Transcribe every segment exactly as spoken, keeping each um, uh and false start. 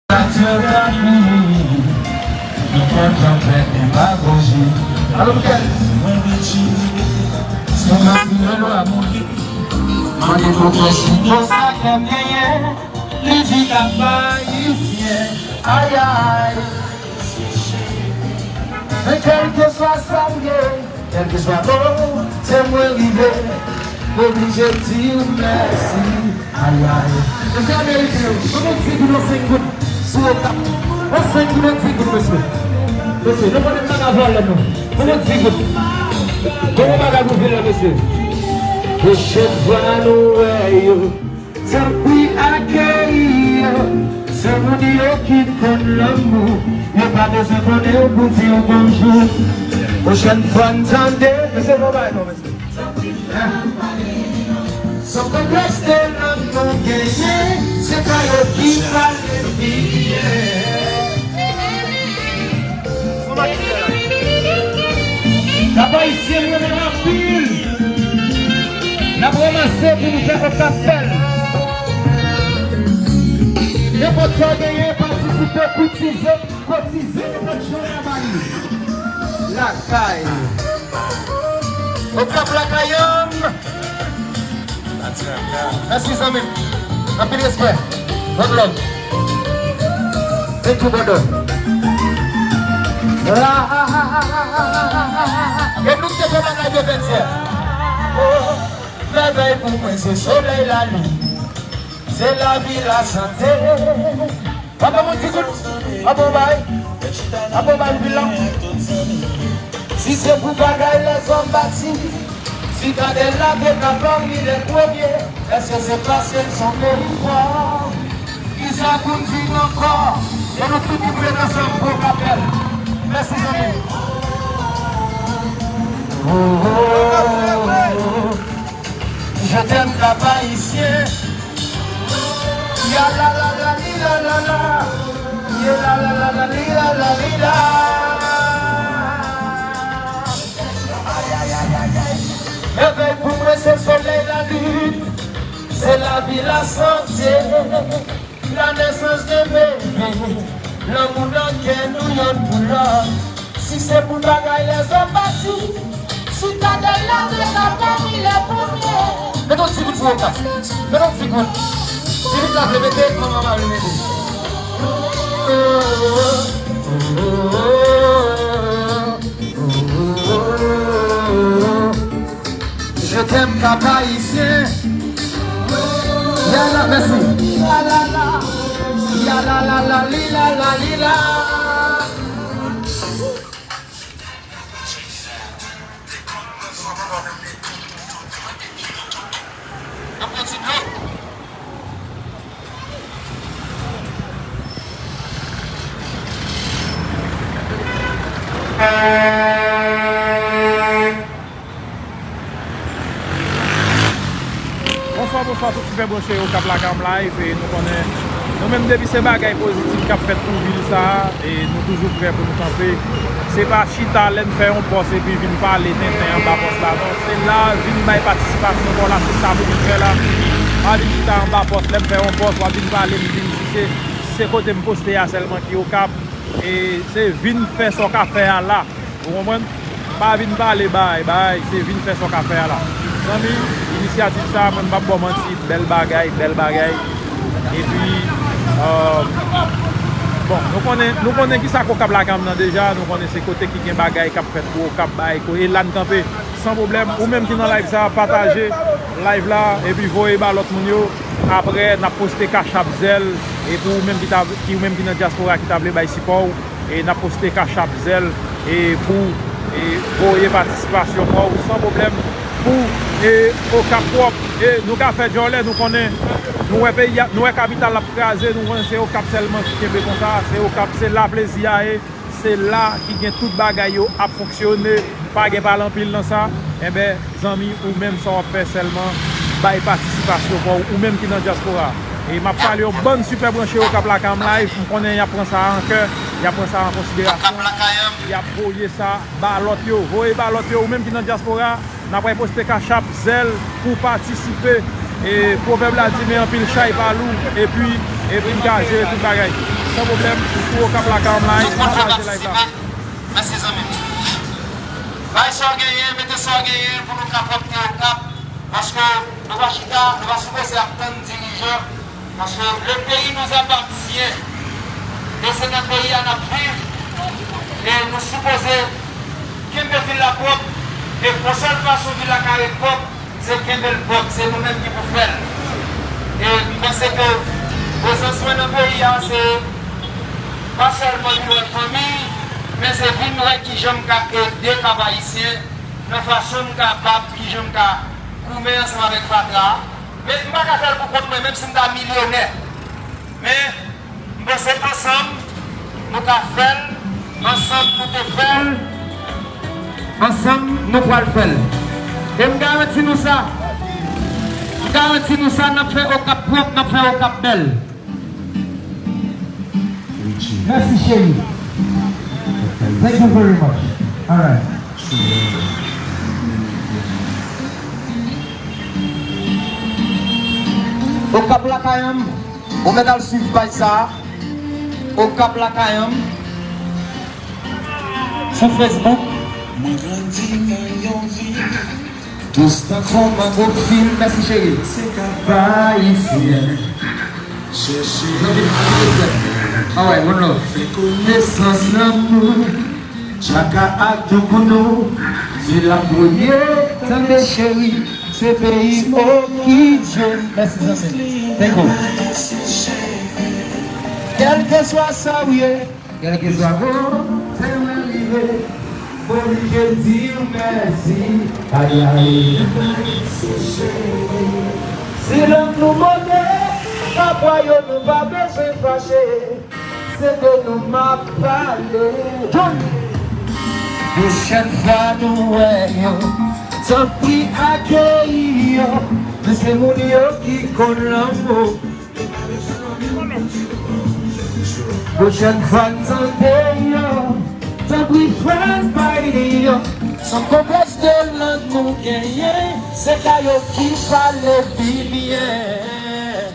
Atè rapi, nou kontan fè demagoji. Alò, Michel, si mwen retire, si mwen retire lwa mouri, mande pwofesè konsa kè m genyen, li di k ap bay Ayisyen, ayay. Men kèlkeswa sa m ye, kèlkeswa kote mwen rive, m oblije di w mèsi. Ayay. Mesye ameriken yo, ban mwen ti goud, yon senk goud. Sou Okap. Yon senk goud, yon ti goud, mesye. Mesye, nou konnen m pa ka vòlè, non. Ban mwen ti goud. Ban mwen bagay pou vil la, mesye. Pwochèn fwa nou wè yo. Tanpri akeyi yo. Se moun yo ki konn lanmou. Yo pa bezwen konnen w pou di w bonjou. Pwochèn fwa n tande. Mesye, bon bagay, non, mesye. Son konplèks de lanmou genyen, se pa yo ki pale byen. Kap Ayisyen, mwen renmen anpil. N ap ranmase pou nou fè Okap bèl. Nenpòt sa w genyen, patisipe, kotize, kotize, nenpòt jan w ka ba li. Lakay. Okap lakay an. Mèsi, zanmi m. Anpil respè. One love. Thank you, brother. E nou te fè bagay de venntyè. Mèvèy pou mwen se solèy, lalin. Se lavi, lasante. Papa, mwen ti kout. Papa, bay. Papa, bay, anpil la. Si se pou bagay lèzòm bati, Sitadèl la te ka pami lè premye. Èske se paske n se yon peyi fò? Kisa pou n di ankò? E nou tout ki pou ret ansanm pou Okap bèl. Mèsi, zanmi. Oh, oh, oh, oh. Je t'aime, Cap Haïtien. Ya la la la li la la la. Ye la la la la li la la li la. Ay, ay, ay, ay, ay. Mèvèy pou mwen se solèy, lalin, se lavi, lasante, la naissance de bébé, lanmou nan kè nou yonn pou lòt. Si se pou bagay lèzòm bati, Sitadèl la te ka pami lè premye. Mete yon ti kout pou Okap. Mete yon ti kout. Ti kout la vle mete, manman pa vle mete. Je t'aime, Cap Haïtien. Ya la, mèsi. Ya la la la. Ya la la la, li la la, li la. Bonswa, bonswa tout sipè branche yo k ap lakay anm live. E nou konnen, nou menm depi se bagay pozitif k ap fèt pou vil sa a, e nou toujou prè pou nou kanpe. Se pa chita lè n fè yon pòs epi vin pale tenten anba pòs la, non. Se la, vin bay patisipasyon pa w la, se sa pou vin fè la. Pa vin chita anba pòs, lè m fè yon pòs, w ap vin pale m, vin, si se, si se kote m poste a sèlman ki Okap, e se vin fè sa w ka fè a la. Ou konprann? Pa vin pale bay, bay, se vin fè sa w ka fè a la. Zanmi, inisyativ sa a, mwen m p ap ba w manti, bèl bagay, bèl bagay. Epi, euh, bon, nou konnen, nou konnen kisa k Okap lakay anm nan deja, nou konnen se kote ki gen bagay k ap fèt pou Okap bay, ko-, e la n kanpe, san pwoblèm. Ou menm ki nan live sa a, pataje live la, epi voye ba lòt moun yo. Apre, n ap poste Cash App, Zelle, e pou ou menm ki ta, ki ou menm ki nan dyaspora ki ta vle bay sipò w, e n ap poste Cash App, Zelle, e pou, e voye patisipasyon pa w san pwoblèm pou, e Okap pwòp. E nou ka fè djòlè, nou konnen, nou wè peyi a, nou wè kapital la ap kraze, nou konnen se Okap sèlman ki kenbe konsa, se Okap, se la plezi a ye. Se la ki gen tout bagay yo ap fonksyone, pa gen pale anpil nan sa. Enben, zanmi, ou menm sa w ap fè sèlman, bay patisipasyon pa w, ou menm ki nan dyaspora. E m ap salye yon bann sipè branche yo k ap lakay anm live, m konnen y ap pran sa a an kè, y ap pran sa a an konsiderasyon, y ap voye sa ba lòt yo, voye ba lòt yo, ou menm ki nan dyaspora, n ap pral poste Cash App, Zelle, pou w patisipe. E pwovèb la di, men anpil chay pa lou, epi epi m ka jere tout bagay san pwoblèm. Ou sou Okap lakay m la, pataje live la. Mèsi, zanmi m. Bay sa w genyen, mete sa w genyen pou nou ka pwòpte Okap. Paske nou pa chita, nou pa sipoze ap tann dirijan. Paske le pays nous appartient. E se nan peyi a n ap viv. E nou sipoze kenbe vil la pwòp. E yon sèl fason vil la ka ret pwòp, se kenbe l pwòp, se nou menm ki pou fè l. E m panse ke prezans mwen nan peyi a, se pa sèlman vin wè fanmi, men se vin wè kijan m ka ede Kap Ayisyen nan fason m kapab, kijan m ka goumen ansanm avèk fatra a. Men m pa ka fè l pou kont mwen, menm si m ta milyonè. Men, m panse ansanm, nou ka fè l, ansanm, nou te fè l, ansanm, nou pral fè l. E m garanti nou sa, m garanti nou sa, n ap fè Okap pwòp, n ap fè Okap bèl. Mèsi, cheri. Thank you very much. All right. Okap lakay an m, ou mèt al swiv paj sa a. Okap lakay an m sou Facebook. Mwen grandi nan yon vil dous tankou mango fil. Mèsi, cheri. Se Kap Ayisyen. Chèche. Alright, one love. Fè konesans lanmou. Tchaka ak Doukounou, se la premye, tande cheri, se peyi Okijen. Mèsi, zanmi. Thank you. Kèlkeswa sa w ye, kèlkeswa kote w rive, m oblije di w mèsi. Ay, ay. Si lanmou monte, kapwa yo nou pa bezwen fache. Se de nou m ap pale. Pwochèn fwa nou wè yo, tanpri akeyi yo. Men se moun yo ki konn lanmou. Pwochèn fwa n tande yo, tanpri fè n bay yo. San konplèks de lang nou genyen, se ka yo ki pale pi byen.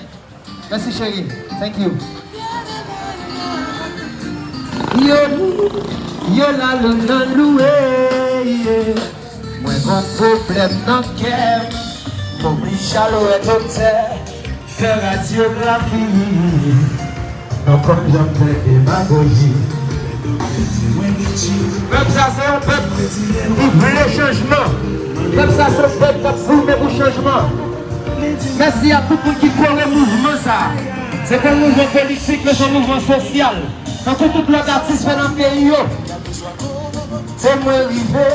Mèsi, cheri. Thank you. Yo, yo la lou nan louwe, yeah. Mwen gon pwoblèm nan kè m, m oblije al wè doktè, fè radyografi. Non, kòm janm fè demagoji. Pèp sa se yon pèp ki vle chanjman. Pèp sa se yon pèp k ap goumen pou chanjman. Mèsi a tout moun ki kore mouvman sa. Se pa yon mouvman politik, men se yon mouvman sosyal. Tankou tout lòt atis fè nan peyi yo. Se mwen rive,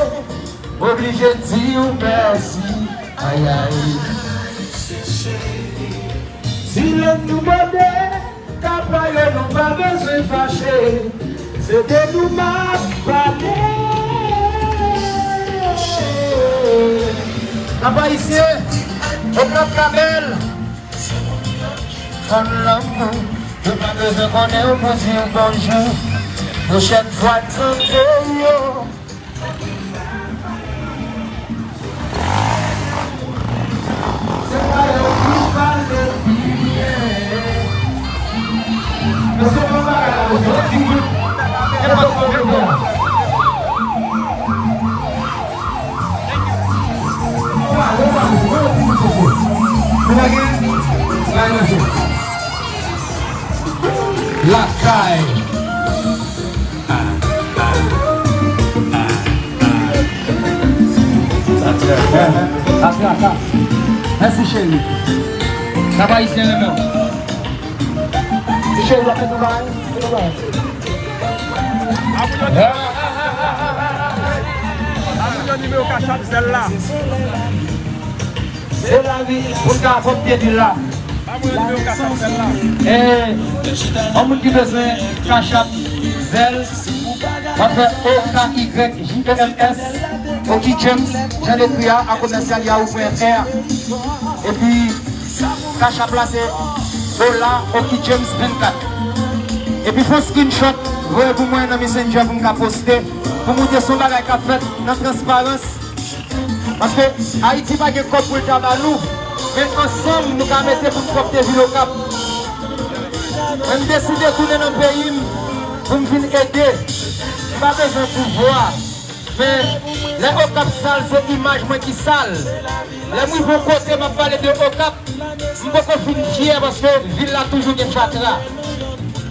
oblije di w mèsi. Ay, ay. Si lang nou bòde, kapwa yo nou pa bezwen fache. Se de nou m ap pale. Kap Ayisyen, Okap ka bèl. Konn lanmou, yo pa bezwen konnen w pou di w bonjou. Pwochèn fwa n tande yo. Lakay. Mèsi, cheri. Kap Ayisyen renmen w. Ti cheri, w ap fè travay? Fè travay. Amoun yo nimewo Cash App Zelle la. Se lavi pou n ka fòk te di la. E yon moun ki bezwen Cash App Zelle, w ap fè O K Y J E M S, Oky James, jan l ekri a, a komèsyal yahoo pwen F R. Epi Cash App la se Dola Oky James vennkat. Epi fè yon screenshot, voye pou mwen nan Messenger pou m ka poste, pou montre se yon bagay k ap fèt nan transparans. Paske Ayiti pa gen kòb pou l ta ba nou, men ansanm nou ka mete pou n pwòpte vil Okap. Mwen m deside tounen nan peyi m pou m vin ede. M pa bezwen pouvwa. Men, lè Okap sal, se imaj mwen ki sal. Lè m rive yon kote, m ap pale de Okap, m poko fin fyè paske vil la toujou gen fatra.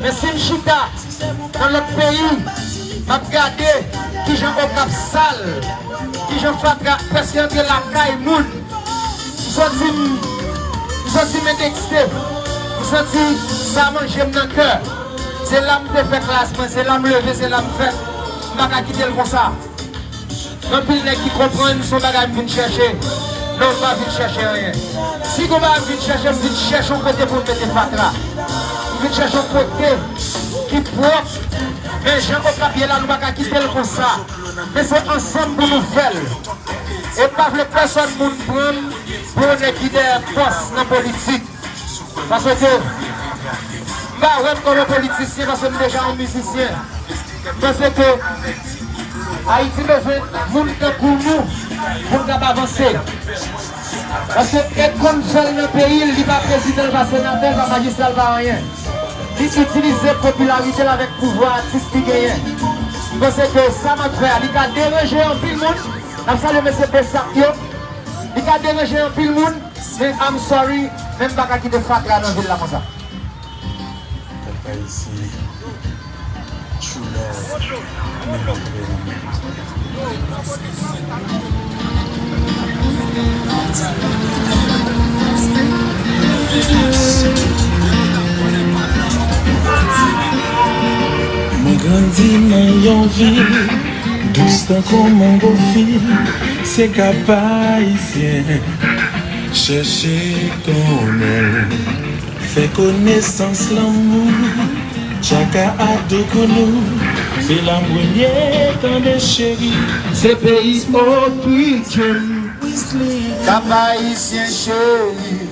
Men si m chita nan lòt peyi, m ap gade kijan Okap sal, kijan fatra prèske antre lakay moun. M santi m, m santi m endekse. M santi sa manje m nan kè. Se la m te fè klas mwen, se la m leve, se la m fèt. M pa ka kite l konsa. Gen anpil nèg ki konprann se yon bagay m vin chèche. Non, m pa vin chèche anyen. Si gon bagay m vin chèche, m vin chèche yon kote pou m mete fatra. M vin chèche yon kote ki pwòp. Men jan Okap ye la, nou pa ka kite l konsa. Men se ansanm pou nou fè l. E m pa vle pèsòn moun pran m pou yon nèg ki dèyè pòs nan politik. Paske m pa wè m kòm yon politisyen, paske m deja yon mizisyen. M panse ke Ayiti bezwen moun tankou nou pou n kab avanse. Paske Ed konn fè l nan peyi l, li pa prezidan, l pa senatè, l pa majistra, l pa anyen. Li itilize popilarite l avèk pouvwa atis li genyen. M panse ke sa m ap fè a, li ka deranje anpil moun. N ap salye mesye Besap yo. Li ka deranje anpil moun, men I'm sorry, men m pa ka kite fatra nan vil la konsa. Pèp ayisyen, true love, men m ap fè nan men. Mwen grandi nan yon vil dous tankou mango fil, se Kap Ayisyen. Chèche konnen l, fè konesans lanmou. Tchaka a Doukounou, se la m premye tande cheri. Se peyi Okikim, Kap Ayisyen cheri.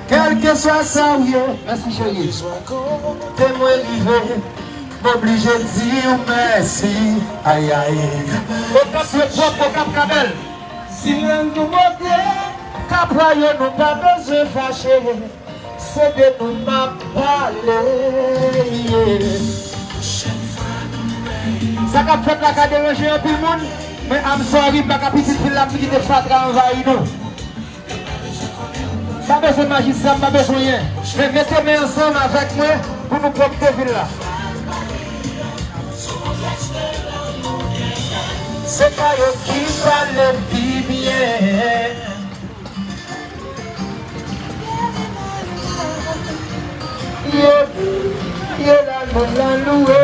Kèlkeswa sa w ye, mèsi cheri. Kote mwen rive, m oblije di w mèsi. Ay, ay. Okap dwe pwòp, Okap ka bèl. Si lang nou bote, Kapwa yo nou pa bezwen fache. Se de nou m ap pale, yeah. Sa k ap fèt la ka deranje anpil moun, men I'm sorry, m pa ka pitit vil la pou kite fatra anvayi nou. M pa bezwen majistra, m pa bezwen anyen. Men mete men ansanm avèk mwen pou nou pwòpte vil la. Se pa yo ki pale pi byen. Ye, ye, la louwe, la louwe.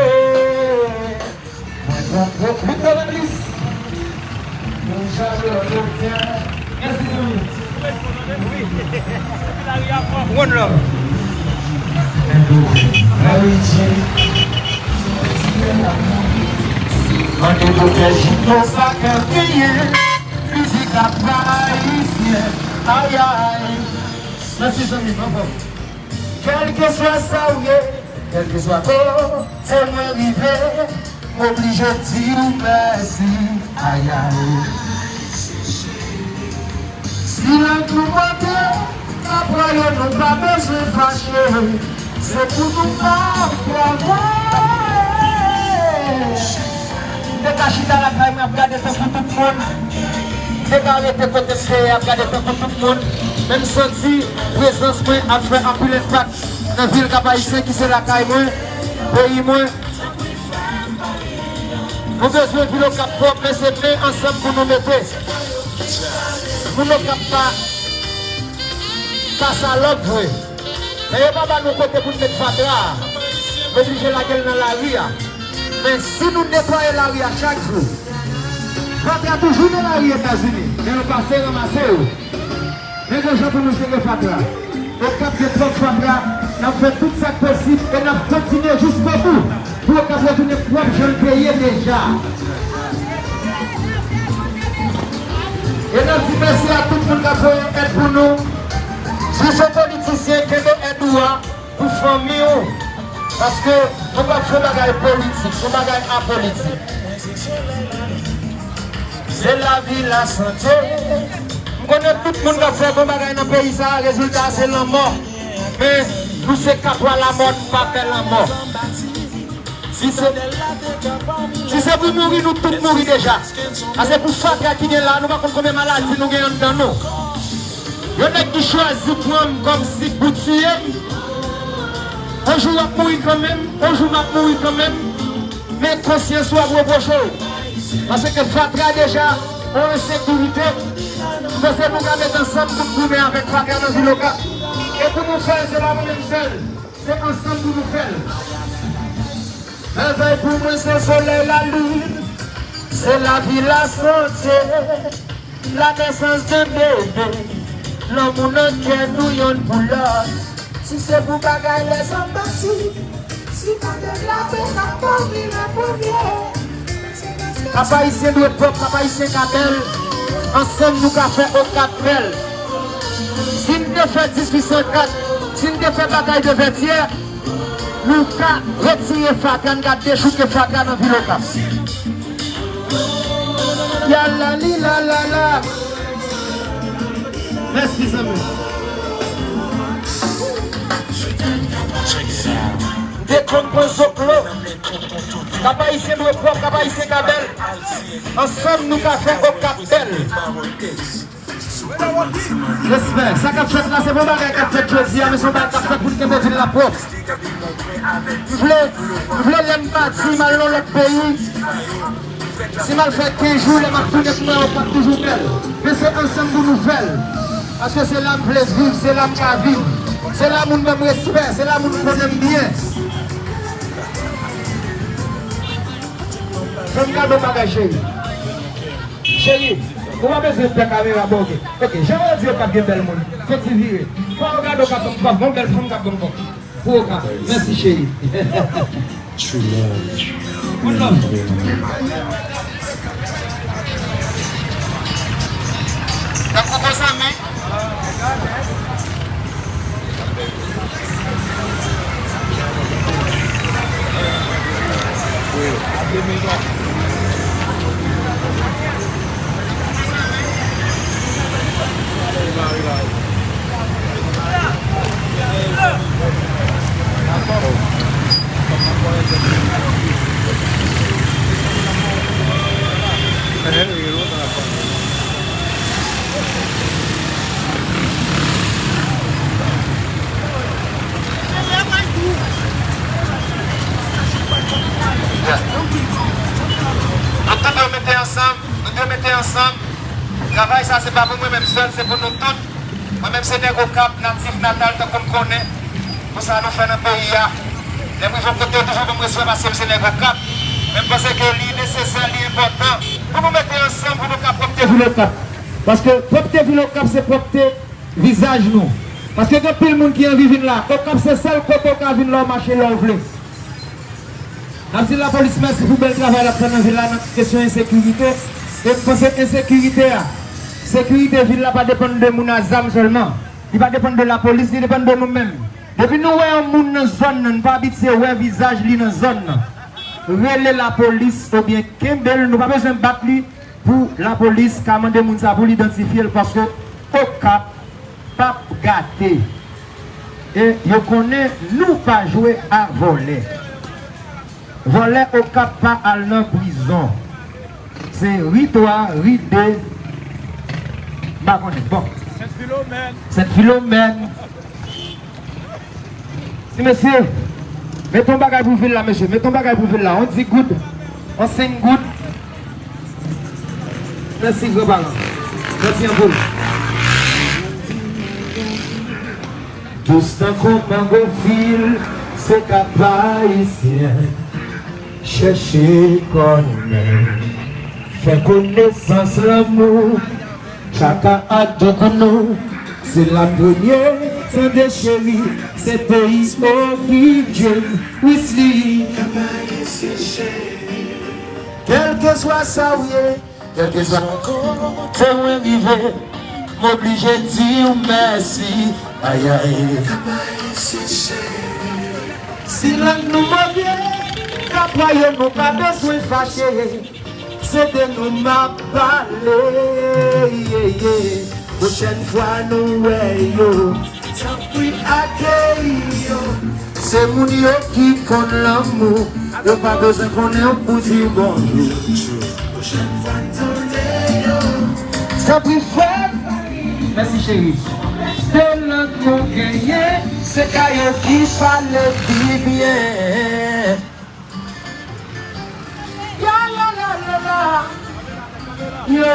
Mwen pran pwòp Victor Legliz. Mwen jaloux, mwen fier. Mèsi, zanmi. One love. Mèsi, zanmi. Mande doktè Jimbo sa k ap genyen. Mizik la pa ayisyen. Ay, ay. Mèsi, zanmi, anfòm. Kèlkeswa sa w ye, kèlkeswa kote mwen rive, m oblije di w mèsi. Ay, ay. Si lang nou bote, Kapwa yo nou pa bezwen fache. Se pou nou pa pwòpte. M te ka chita lakay mwen ap gade tankou tout moun. M te ka rete kote m te ye ap gade tankou tout moun. Men m santi prezans mwen ap fè anpil enpak nan vil Kap Ayisyen ki se lakay mwen, peyi mwen. Nou bezwen vil Okap pwòp, men se men ansanm pou nou mete. Moun Okap pa, pa salòp vre. Men yo pa ba nou kote pou n met fatra a. Nou oblije lage l nan lari a. Men si nou netwaye lari a chak jou, fatra toujou nan lari Etazini, men yo pase ranmase yo. Men gen jan pou nou jere fatra. Okap gen twòp fatra, n ap fè tout sa k posib e n ap kontinye jiskobou pou Okap retounen pwòp jan l te ye deja. E n ap di mèsi a tout moun k ap voye èd pou nou. Si w se politisyen, kenbe èd ou a pou fanmi w. Paske nou p ap fè yon bagay politik, se yon bagay apolitik. Se lavi, lasante. M konnen tout moun k ap fè bon bagay nan peyi sa a, rezilta a se lanmò. Men, Nou se Kapwa Lamò, n pa pè lanmò. Si se, si se pou mouri, nou tout mouri deja. Paske pou fatra ki gen la, nou pa konn konbyen maladi nou gen anndan nou. Yon nèg ki chwazi pran m kòm sik pou tiye m. Yon jou w ap mouri kanmenm, yon jou m ap mouri kanmenm. Men konsyans ou ap repwoche w. Paske fatra deja yon ensekirite. M panse nou ka met ansanm pou n goumen avèk fatra nan vil Okap. E pou nou fè l, se pa mwen menm sèl. Se ansanm pou nou fè l. Mèvèy pou mwen se solèy, lalin, se lavi, lasante, lanèsans de bebe, lanmou nan kè nou yonn pou lòt. Si se pou bagay lèzòm bati, si pa de lapè n ap mouri le premye. Kap Ayisyen dwe pwòp, Kap Ayisyen ka bèl. Ansanm nou ka fè Okap bèl. Si n te fè dizuit san kat, si n te fè batay de Vètyè, nou ka retire fatra, n ka dechouke fatra nan vil Okap. Ya la li la la la. Mèsi, zanmi. M te konn pran zoklo. Kap Ayisyen dwe pwòp, Kap Ayisyen ka bèl. Ansanm, nou ka fè Okap bèl. Respè. Sa k ap fèt la, se pa yon bagay k ap fèt jodi a, men se yon bagay k ap fèt pou n kenbe vil la pwòp. M vle, m vle lè m pati, m al nan lòt peyi. Si m al fè kenz jou, lè m ap tounen pou mwen, Okap toujou bèl. Men se ansanm pou nou fè l. Paske se la m vle viv, se la m ka viv. Se la moun ban m respè, se la moun konnen m byen. Fè m gade yon bagay, cheri. Cheri, ou pa bezwen pè kamera, bon, oke. Oke, jan yo di yo k ap gen bèl moun. Fè ti vire. Fò yo gade w k ap ban m kòb, yon bèl fanm k ap ban m kòb. Pou Okap. Mèsi, cheri. True love. Good love. Tankou konsa, men. Nou tout dwe mete ansanm, nou dwe mete ansanm. Travay sa se pa pou mwen menm sèl, se pou nou tout. Mwen menm se nèg Okap, natif natal, tankou n konnen. Pou sa nou fè nan peyi a. Lè m rive yon kote, yo toujou ban m respè paske m se nèg Okap. Men m panse ke li nesesè, li enpòtan pou nou mete ansanm pou nou ka pwòpte vil Okap. Paske pwòpte vil Okap se pwòpte vizaj nou. Paske gen anpil moun ki anvi vin la. Okap se sèl kote w ka vin lè w mache, lè w vle. N ap di lapolis mèsi pou bèl travay l ap fè nan vil la nan kesyon ensekirite. E m panse ensekirite a, sekirite vil la pa depann de moun a zam sèlman. Li pa depann de lapolis, li depann de nou menm. Depi nou wè yon moun nan zòn nan, nou pa abitye wè vizaj li nan zòn nan, rele lapolis oubyen kenbe l, nou pa bezwen bat li pou lapolis ka mande moun sa pou l idantifye l, paske Okap p ap gate. E yo konnen nou pa jwe a vòlè. Vòlè Okap pa al nan prizon. Se ri twa, ri de, m pa konnen. Bon. Sent Filomèn. Sent Filomèn. Ti mesye, mete yon bagay pou vil la, mesye. Mete yon bagay pou vil la. On di goud, on senk goud. Mèsi, gran paran. Mèsi anpil. Dous tankou mango fil, se Kap Ayisyen. Chèche konnen, fè konesans lanmou. Chaka ak Doukounou, se la premye, tande cheri, se peyi Oki Dream, Wisly. Kèlkeswa sa w ye, kèlkeswa kote mwen rive, m oblije di w mèsi. Ayay. Si lang nou mòde, kapwa yo nou pa bezwen fache. Se de nou m ap pale, ye, ye. Pwochèn fwa nou wè yo, Tanpri akeyi yo. Se moun yo ki konn lanmou. Yo pa bezwen konnen w pou di w bonjou. Pwochèn fwa n tande yo. Tanpri fè. Mèsi cheri. Se lang nou genyen. Se ka yo ki pale pi byen. Ya la la la la. Yo,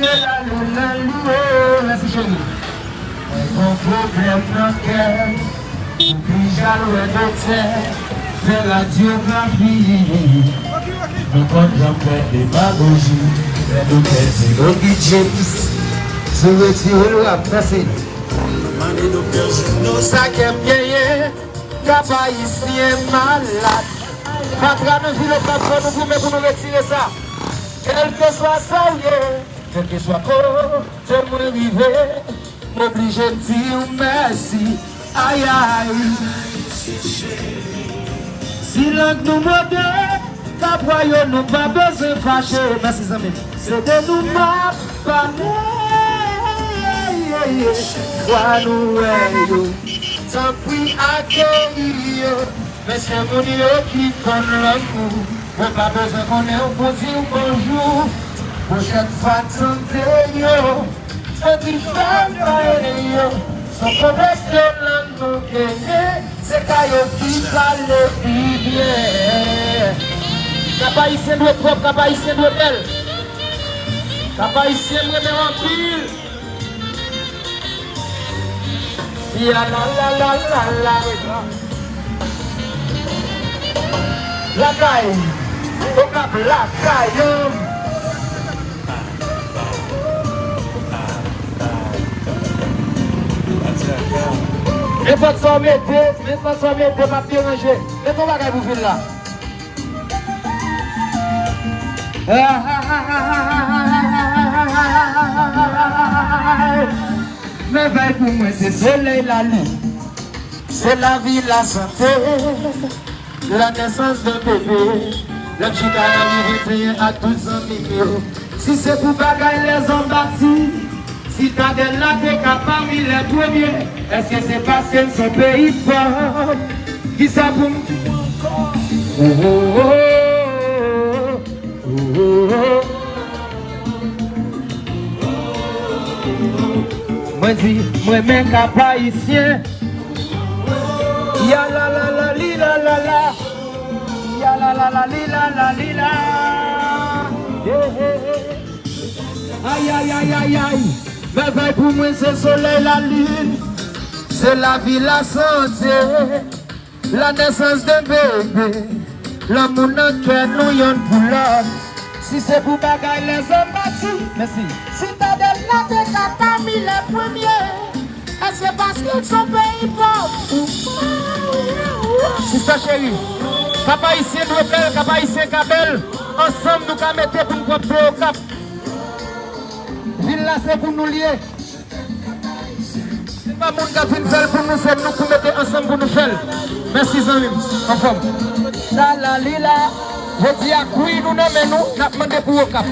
yo la la la li, oh, mèsi cheri. Mwen gon pwoblèm nan kè m, m pi jal wè doktè, fè radyografi. Nou konn janm fè demagoji, fè doktè se Ogi James. Si w retire l, w ap danse. Mande doktè Juno sa kè m genyen. Kap Ayisyen malad. Fatra nan vil Okap fò nou goumen pou nou retire sa. Kèlkeswa sa w ye, kèlkeswa kote mwen rive, m oblije di w mèsi. Ayay. Si lang nou mode, Kapwa yo nou pa bezwen fache. Mèsi zanmi m. Se de nou m ap pale. Fwa nou wè yo. Tanpri akeyi yo. Men se moun yo ki konn lanmou. Yo pa bezwen konnen w pou di w bonjou. Pwochèn fwa tande yo. Tanpri fè m pale yo. San konplèks yo lang nou genyen. Se ka yo ki pale pi byen. Kap Ayisyen dwe pwòp, Kap Ayisyen dwe bèl. Kap Ayisyen m renmen w anpil. Ya la la la la la. Lakay. Okap lakay yo. Nenpòt sa w mete, nenpòt sa w mete, m ap deranje. Mete yon bagay pou vil la. Mèvèy pou mwen se solèy, lalin. Se lavi, lasante, la nesans de bebe. Lè m chita nan ri venteyen ak tout zanmi m yo. Si se pou bagay lèzòm bati, Sitadèl la te ka pami lè premye. Èske se paske n se yon peyi pòv? Kisa pou m di ankò? Oh, oh, oh, oh, oh, oh. Mwen di, mwen men Kap Ayisyen. Ya la la la li la la la. Ya la la la li la la li la. Yeah, yeah, yeah. Ay, ay, ay, ay, ay. Mèvèy pou mwen se solèy, lalin. Se lavi, lasante. La nesans de bebe, lanmou nan kè nou yonn pou lòt. Si se pou bagay lèzòm bati, mèsi. Sitadèl la te ka pami lè premye. Èske paske n se yon peyi pòv? Sista cheri, Kap Ayisyen dwe bèl, Kap Ayisyen ka bèl. Ansanm nou ka mete pou n pwòpte Okap. Vil la se pou nou l ye. Se pa moun k ap vin fè l pou nou, se nou pou mete ansanm pou nou fè l. Mèsi zanmi m, anfòm. Sa la li la, jodi a kwi nou nan men nou, n ap mande pou Okap.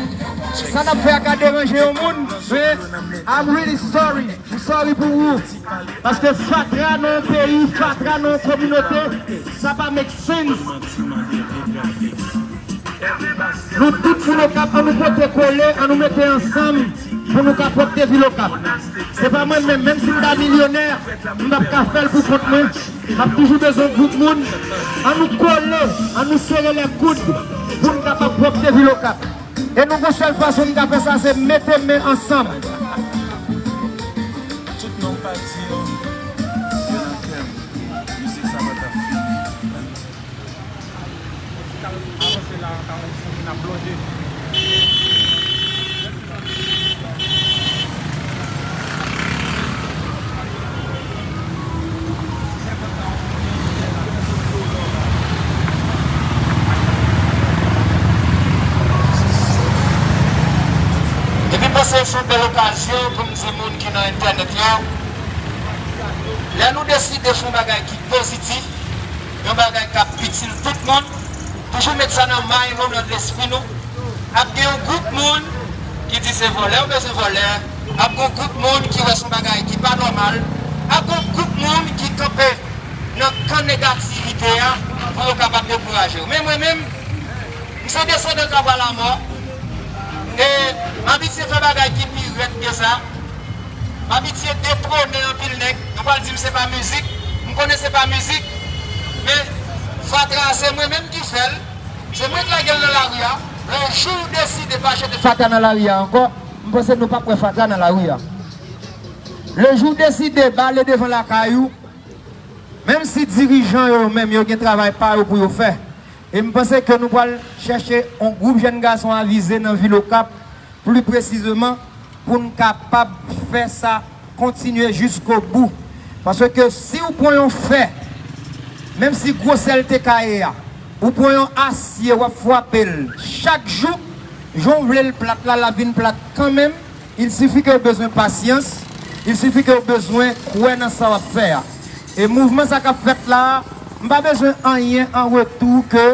Sa n ap fè a ka deranje yon moun, men I'm really sorry. M sorry pou ou. Paske fatra nan yon peyi, fatra nan yon kominote, sa pa make sense. Nou tout moun Okap, ann nou pote kole, ann nou mete ansanm pou nou ka pwòpte vil Okap. Se pa mwen menm, menm si m ta milyonè, m p ap ka fè l pou kont mwen. M ap toujou bezwen gwoup moun. Ann nou kole, ann nou sere lè koud pou n kapab pwòpte vil Okap. E nou gon sèl fason n ka fè sa, se mete men ansanm. Tout non pati yo, yo nan kè m. Mizik sa pa t ap fini. Avanse la, ka wè santi n ap blonde. Epi m panse se yon bèl okazyon pou m di moun ki nan entènèt yo, lè nou deside fè yon bagay ki pozitif, yon bagay k ap itil tout moun, toujou met sa nan mind nou, nan lespri nou. Ap gen yon gwoup moun ki di se vòlè yo bezwen vòlè. Ap gen yon gwoup moun ki wè se yon bagay ki pa nòmal. Pa gen gwoup moun ki kanpe nan kan negativite a pou yo kapab dekouraje w. Men mwen menm, m se desandan Kabwa Lamò, e m abitye fè bagay ki pi rèd ke sa. M abitye detwonnen anpil nèg. Yo pral di m se pa mizik. M konnen se pa mizik. Men fatra a, se mwen menm ki fè l. Se mwen k lage l nan lari a. Le jou w deside pa jete fatra nan lari a ankò, m panse nou p ap wè fatra nan lari a. Le jou w deside bale devan lakay ou, menm si dirijan yo menm yo gen travay pa yo pou yo fè, e m panse ke nou pral chèche yon gwoup jèn gason avize nan vil Okap, pli presizeman, pou n kapab fè sa kontinye jiskobou. Paske si w pran yon fè, menm si gwosè l te ka ye a, ou pran yon asye, w ap frape l chak jou, jan w vle l plat la, l ap vin plat kanmenm. Il sifi ke w bezwen pasyans, il sifi ke w bezwen kwè nan sa w ap fè a. E mouvman sa k ap fèt la a, m pa bezwen anyen an retou ke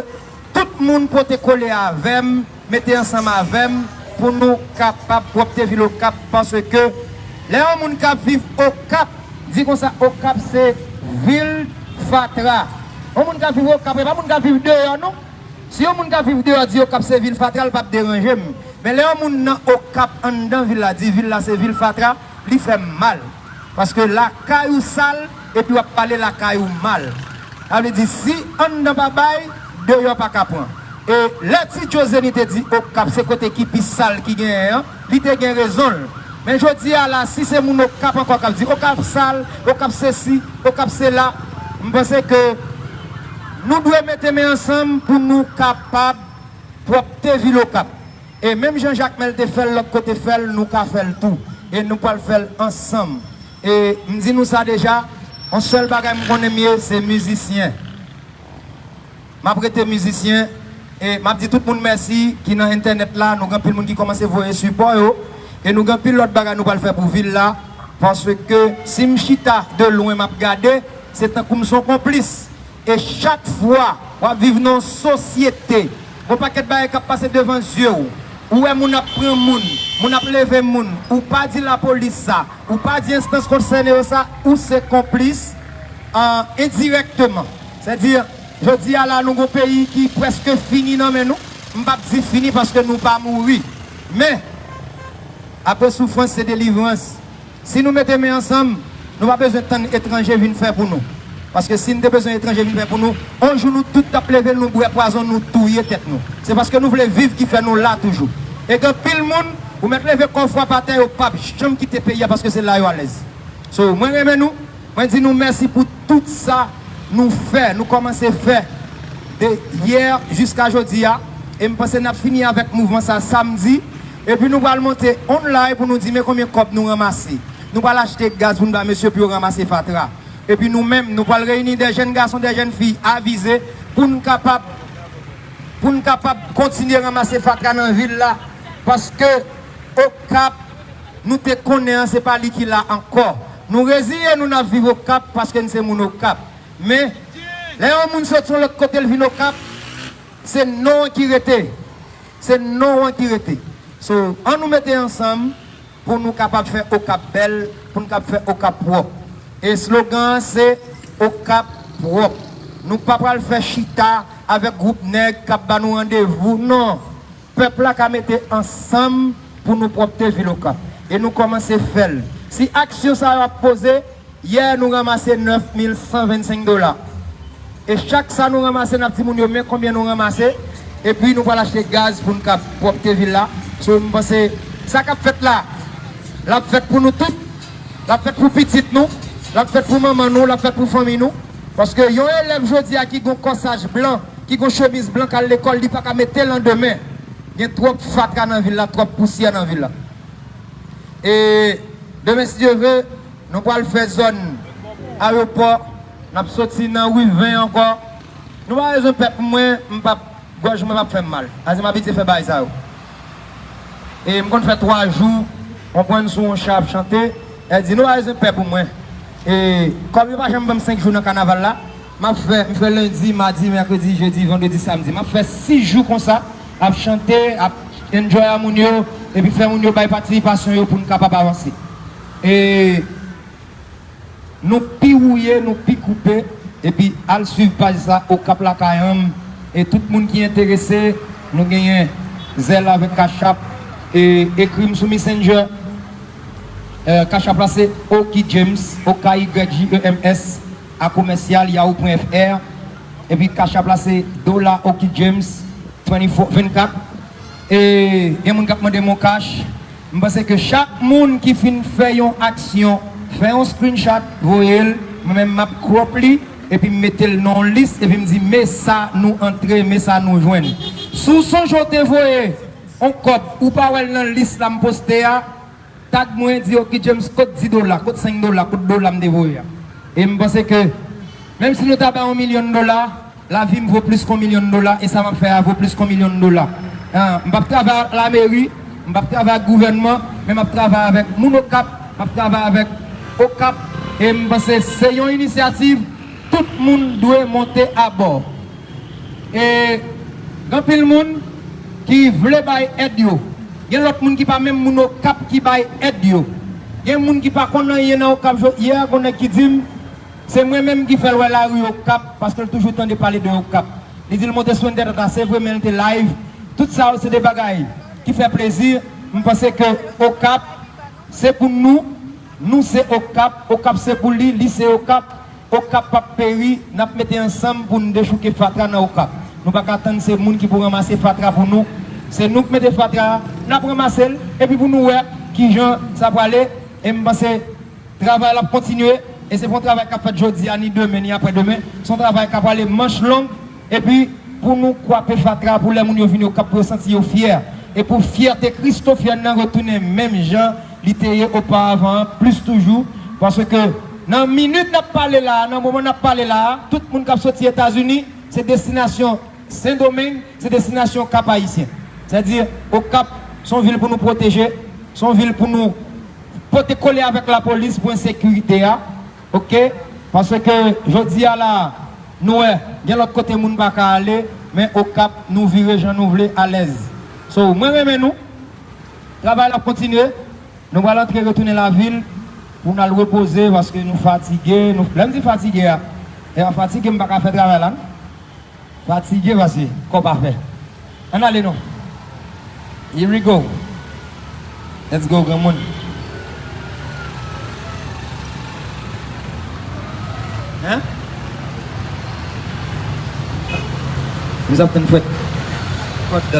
tout moun pote kole avè m, mete ansanm avè m pou nou kapab pwòpte vil Okap, paske lè yon moun k ap viv Okap di konsa Okap se vil fatra. Yon moun k ap viv Okap, e pa moun k ap viv deyò non. Si yon moun k ap viv deyò di Okap se vil fatra, l p ap deranje m. Men lè yon moun nan Okap anndan vil la di vil la se vil fatra, li fè m mal. Paske lakay ou sal, epi w ap pale lakay ou mal. Sa vle di, si anndan pa bay, deyò pa ka pran. E lè Ti Djo Zenny te di Okap se kote ki pi sal ki genyen an, li te gen rezon l. Men jodi a la, si se moun Okap ankò k ap di Okap sal, Okap sesi, Okap sela, m panse ke nou dwe mete men ansanm pou nou kapab pwòpte vil Okap. E menm jan Jakmèl te fè l, lòt kote fè l, nou ka fè l tou. E nou pral fè l ansanm. E m di nou sa deja, yon sèl bagay m konnen m ye, se mizisyen. M ap rete mizisyen. E m ap di tout moun mèsi ki nan entènèt la. Nou gen anpil moun ki kòmanse voye sipò yo. E nou gen anpil lòt bagay nou pral fè pou vil la. Paske si m chita de lwen m ap gade, se tankou m se yon konplis. E chak fwa w ap viv nan yon sosyete, gon pakèt bagay k ap pase devan zye w. Ou wè moun ap pran moun, moun ap leve moun, ou pa di lapolis sa, ou pa di enstans konsène yo sa, ou se konplis, an, endirèkteman. Sètadi, jodi a la, nou gon peyi ki prèske fini nan men nou. M p ap di fini paske nou pa mouri. Men, apre soufrans, se delivrans. Si nou mete men ansanm, nou pa bezwen tann etranje vin fè pou nou. Paske si n te bezwen etranje vin fè pou nou, yon jou nou tout t ap leve, nou bwè pwazon, nou touye tèt nou. Se paske nou vle viv ki fè nou la toujou. E gen anpil moun, ou mèt leve kò frape atè, yo p ap janm kite peyi a paske se la yo alèz. So, mwen renmen nou, mwen di nou mèsi pou tout sa nou fè, nou kòmanse fè de yè jiska jodi a. E m panse n ap fini avèk mouvman sa samdi. Epi nou pral monte online pou nou di men konbyen kòb nou ranmase. Nou pral achte gaz pou n ba mesye pou yo ranmase fatra. Epi nou menm, nou pral reyini de jèn gason, de jèn fi avize pou n kapab, pou n kapab kontinye ranmase fatra nan vil la. Paske Okap, nou te konnen an, se pa li ki la ankò. Nou reziye nou n ap viv Okap paske n se moun Okap. Men, lè yon moun soti yon lòt kote, l vin Okap, se non an ki rete. Se non an ki rete. So, ann nou mete ansanm pou nou kapab fè Okap bèl, pou nou kapab fè Okap pwòp. E slogan an se Okap pwòp. Nou pa pral fè chita avèk gwoup nèg k ap ba nou randevou, non. Pèp la ka mete ansanm pou nou pwòpte vil Okap. E nou kòmanse fè l. Si aksyon sa yo ap poze, yè nou ranmase nèf mil san vennsenk dola. E chak sa nou ranmase, n ap di moun yo men konbyen nou ranmase. Epi nou pral achte gaz pou n ka pwòpte vil la. So, m panse sa k ap fèt la, l ap fèt pou nou tout. L ap fèt pou pitit nou. L ap fèt pou manman nou. L ap fèt pou fanmi nou. Paske yon elèv jodi a ki gon kòsaj blan, ki gon chemiz blan k al lekòl, li pa ka mete l an demen. Gen twòp fatra nan vil la, twòp pousyè nan vil la. E demen, si Dye vle, nou pral fè zòn ayewopò, n ap soti nan ri ven ankò. Nou pa bezwen pè pou mwen, m p ap, gòj mwen p ap fè m mal. Paske m abitye fè bagay sa yo. E m konn fè twa jou, konprann, sou yon cha ap chante. Èl di, nou pa bezwen pè pou mwen. E kòm yo pa janm ban m senk jou nan kanaval la, m ap fè, m fè lendi, madi, mèkredi, jedi, vandredi, samdi. M ap fè sis jou konsa, ap chante, ap enjoy a moun yo, epi fè moun yo bay patisipasyon yo pou n kapab avanse. E Nou pi wouye, nou pi koupe, epi al swiv paj sa, Okap Lakay an. E tout moun ki enterese, nou genyen Zelle avèk Cash App, e ekri m sou Messenger. Eh, Cash App la se Oky James, O K Y J E M S, a commercial yahoo point F R. Epi Cash App la se Dola Oky James twenty-four, vennkat. E gen moun k ap mande m yon cash. M panse ke chak moun ki fin fè yon aksyon, fè yon screenshot, voye l, mwen menm m ap crop li, epi m mete l nan yon lis, epi m di, men sa nou antre, men sa nou jwenn. Si w sonje w te voye yon kòb, ou pa wè l nan lis la m poste a, tag mwen, di, Oky James, kot dis dola, kot senk dola, kot dola m te voye a. E m panse ke, menm si nou ta bay yon milyon dola, lavi m vo plis ke yon milyon dola, e sa m ap fè a vo plis ke yon milyon dola. Ah, m p ap travay ak lameri, m p ap travay ak gouvènman, men m ap travay avèk moun Okap, m ap travay avèk Okap, e m panse se yon inisyativ tout moun dwe monte abò. E gen anpil moun ki vle bay èd yo. Gen lòt moun ki pa menm moun Okap ki bay èd yo. Gen moun ki pa konn anyen nan Okap. Yè, gon nèg ki di m, se mwen menm ki fè l wè lari Okap, paske l toujou tande pale de Okap. Li di l monte sou entènèt la, se vre, men l te live. Tout sa yo se de bagay ki fè plezi. M panse ke Okap se pou nou, nou se Okap, Okap se pou li, li se Okap. Okap p ap peri, n ap mete ansanm pou n dechouke fatra nan Okap. Nou pa ka tann se moun ki pou ranmase fatra pou nou. Se nou k mete fatra a, n ap ranmase l, epi pou nou wè kijan sa prale. E m panse travay la ap kontinye, e se pa yon travay k ap fèt jodi a, ni demen, ni aprè demen. Se yon travay k ap prale manch long, epi pou nou kwape fatra, pou lè moun yo vini Okap, pou yo santi yo fyè. E pou fyète Christophian nan retounen menm jan li te ye oparavan an, plis toujou. Paske nan minit n ap pale la a, nan moman n ap pale la a, tout moun k ap soti Etazini, se destinasyon Sendomeng, se destinasyon Kap Ayisyen. Sètadi, Okap, se yon vil pou nou pwoteje, se yon vil pou nou pote kole avèk lapolis pou ensekirite a, oke? Paske jodi a la, nou wè, gen lòt kote moun pa ka ale, men Okap, nou vire jan nou vle, alèz. So, mwen renmen nou, travay la ap kontinye, nou pral antre retounen lavil pou n al repoze, paske nou fatige, nou, lè m di fatige a, e a fatige m pa ka fè travay la, non. Fatige paske kò pa fè. Ann ale non. Here we go. Let's go, granmoun. Hein? M ap tann fwèt. Fwèt.